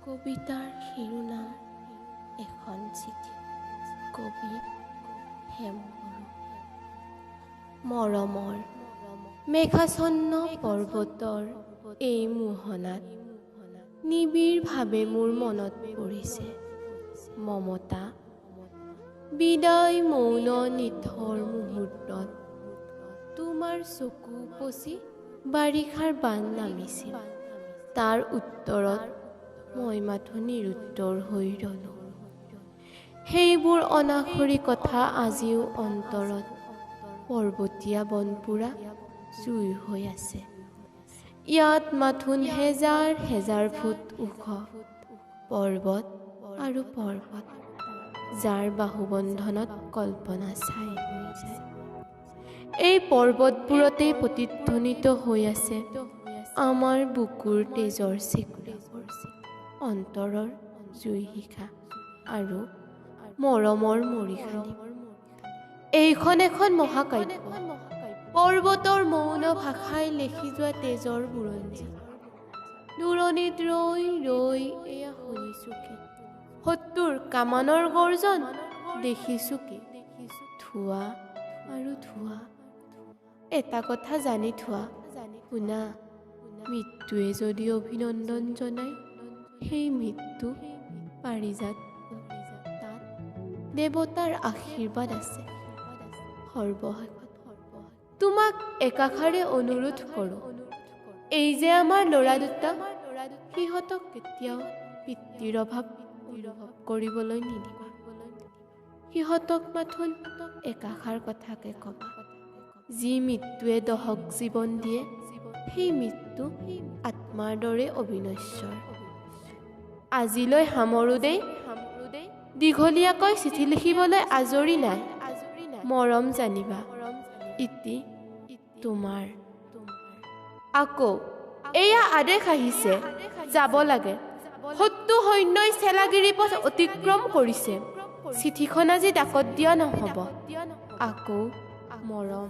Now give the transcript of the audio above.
কবিতাৰ শিৰোনাম এখন চিঠি। কবি হেম বৰুৱা। মৰমৰ মেঘাচ্ছন্ন পৰ্বতৰ এই মোহনাত নিবিড়ভাৱে মোৰ মনত পৰিছে মমতা। বিদায় মৌন নিথৰ মুহূৰ্তত তোমাৰ চকু উপচি বাৰিষাৰ বান নামিছিল। তাৰ উত্তৰত মই মাথো নিৰুত্তৰ হৈ ৰলো। সেইবোৰ অনাখৰী কথা আজিও অন্তৰত পৰ্বতীয়া বনপোৰা জুই হৈ আছে। ইয়াত মাথোন হেজাৰ হেজাৰ ফুট ওখ পৰ্বত আৰু পৰ্বত, যাৰ বাহুবন্ধনত কল্পনা ছাই হৈ যায়। এই পৰ্বতবোৰতেই প্ৰতিধ্বনিত হৈ আছে আমাৰ বুকুৰ তেজৰ চেকুৰাবোৰ, অন্তৰৰ জুই শিখা আৰু মৰমৰ মৰিশালি। এইখন এখন মহাকাব্য, পৰ্বতৰ মৌন ভাষাই লেখি যোৱা তেজৰ বুৰঞ্জী। দূৰণিত ৰৈ ৰৈ এয়া শুনিছো কি? শত্ৰুৰ কামানৰ গৰ্জন। দেখিছো কি? ধোঁৱা আৰু ধোঁৱা। এটা কথা জানি থোৱা শুনা, মৃত্যুৱে যদি অভিনন্দন জনায়, সেই মৃত্যু পাৰিজাত, তাত দেৱতাৰ আশীৰ্বাদ আছে। সৰ্বশেষত তোমাক একাষাৰে অনুৰোধ কৰোঁ, এই যে আমাৰ ল'ৰা দুটা, সিহঁতক কেতিয়াও পিতৃৰ অভাৱ অনুভৱ কৰিবলৈ নিদিবা। সিহঁতক মাথোন একাষাৰ কথাকে ক'বা, যি মৃত্যুৱে দহক জীৱন দিয়ে, সেই মৃত্যু আত্মাৰ দৰে অবিনশ্বৰ। আজিলৈ সামৰো দেই। দীঘলীয়াকৈ চিঠি লিখিবলৈ আজৰি নাই। মৰম জানিবা। ইতি তোমাৰ। আকৌ এয়া আদেশ আহিছে, যাব লাগে। শত্ৰু সৈন্যই চেলাগিৰি পথ অতিক্ৰম কৰিছে। চিঠিখন আজি ডাকত দিয়া নহ'ব। আকৌ মৰম।